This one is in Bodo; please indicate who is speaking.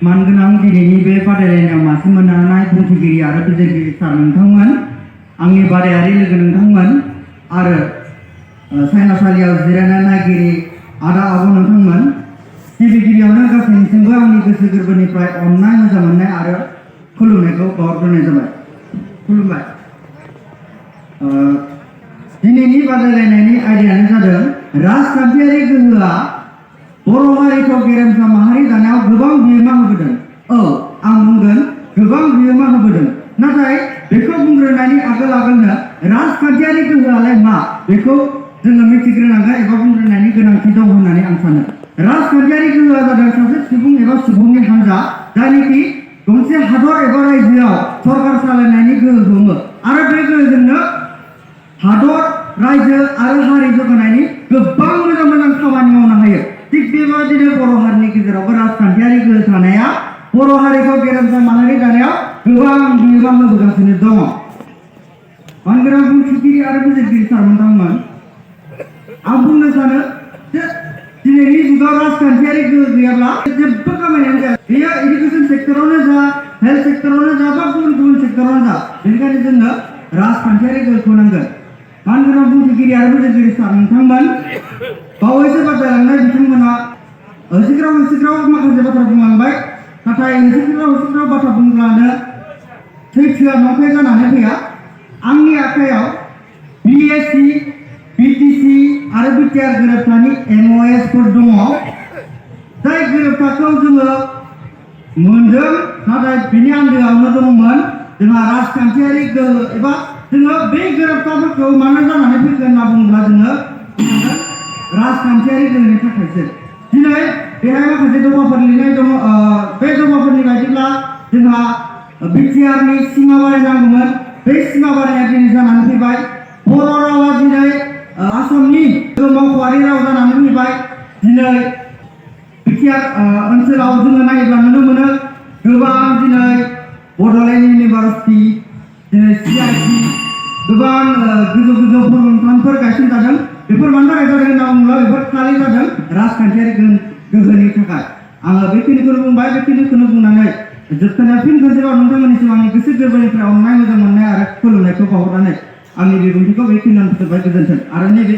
Speaker 1: मानगोनां दिनैनि बे बादायलायनायाव मासि मोननो हानाय बुंथिगिरि आरो बिजिरगिरि सार नोंथांमोन, आंनि बादायारि लोगो नोंथांमोन आरो सायनासालियाव जिरायना नायगिरि आदा आब' नोंथांमोन, गिबियावनो गासैनिसिमबो आंनि गोसो गोरबोनिफ्राय अननाय, मोजां मोननाय आरो खुलुमनायखौ बावहरग्रोनाय जाबाय। खुलुमबाय। दिनैनि बादायलायनायनि आयदायानो जादों राजखान्थियारि गोहोआ बर' हारिखौ गेरेमसा माहारि दानायाव गोबां बिहोमा होबोदों। औ, आं बुंगोन गोबां बिहोमा होबोदों। नाथाय बेखौ बुंग्रोनायनि आगोलनो राजखान्थियारि गोहोआलाय मा बेखौ जोङो मिथिग्रोनांगोन एबा बुंग्रोनायनि गोनांथि दं होननानै आं सानो। राजखान्थियारि गोहोआ जादों सासे सुबुं एबा सुबुंनि हान्जा जायनोखि गंसे हादर एबा रायजोआव सरकार सालायनायनि गोहो दङ आरो बे गोहोजोंनो हादर, रायजो आरो हारि जौगानायनि गोबां मोजां मोजां खामानि मावनो हायो। थिग बेबादिनो बर' हारिनि गेजेरावबो राजखान्थियारि गोहो थानाया बर' हारिखौ गेरेमसा माहारि दानायाव गोबां बिहोमा होबोगासिनो दङ। मानगोनां बुंथिगिरि आरो बिजिरगिरि सारमोन, आं बुंनो सानो जे दिनैनि जुगाव राजखान्थियारि गोहो गैयाब्ला जेबो खामानियानो जाया। बेयो एडुकेसन सेक्टरावनो जा, हेल्थ सेक्टरावनो जा, बा गुबुन गुबुन सेक्टरावनो जा, बेनिखायनो जोंनो राजखान्थियारि गोहोखौ नांगोन। मानगोनां बुंथिगिरि आरो बिजिरगिरि सार नोंथांमोन, बावैसो बादायलांनाय बिथांमोना हसिग्राव माखासे बाथ्रा बुंलांबाय। नाथाय हसिग्राव बाथ्रा बुंब्लानो सैथोआ नंखाय जानानै फैया। आंनि आखायाव BSc, BTC आरो बिटिआर गोरोबथानि MOSफोर दङ। जाय गोरोबथाखौ जोङो मोनदों, नाथाय बिनि आन्दोआवनो दंमोन जोंहा राजखान्थियारि गोहो एबा जोङो बे गोरोबथाफोरखौ मानो जानानै फैगोन होनना बुङोब्ला जोङो राजखान्थियारि गोहोनि थाखायसो। दिनै बेहाय माखासे दफाफोर लिरनाय दङ। बे दफाफोरनि बायदिब्ला जोंहा बिटिआरनि सिमा बारायनांगौमोन। बे सिमा बारायनाया दिनै जानानै फैबाय। बर' रावा दिनै आसामनि मावख'आरि राव जानानै फैबाय। दिनै बिटिआर ओनसोलाव जोङो नायोब्ला नुनो मोनो गोबां दिनै बड'लेण्ड इउनिभार्सिटि, दिनै CIT, गोबां गोजौ फसंथानफोर गायसनजादों। बेफोर मानि थाखाय जादों होनना बुङोब्ला बेफोर खालि जादों राजखान्थियारि गोहोनि थाखाय। आङो बेखिनिखौनो बुंबाय। बेखिनिखौनो बुंनानै जोबथारनायाव फिन खनसेबाव नोंथांमोननिसिम आंनि गोसो गोरबोनिफ्राय अननाय, मोजां मोननाय आरो खुलुमनायखौ बावहरनानै आंनि बिबुंथिखौ बेखिनियावनो फोजोबबाय। गोजोन्थों। आरो नैबे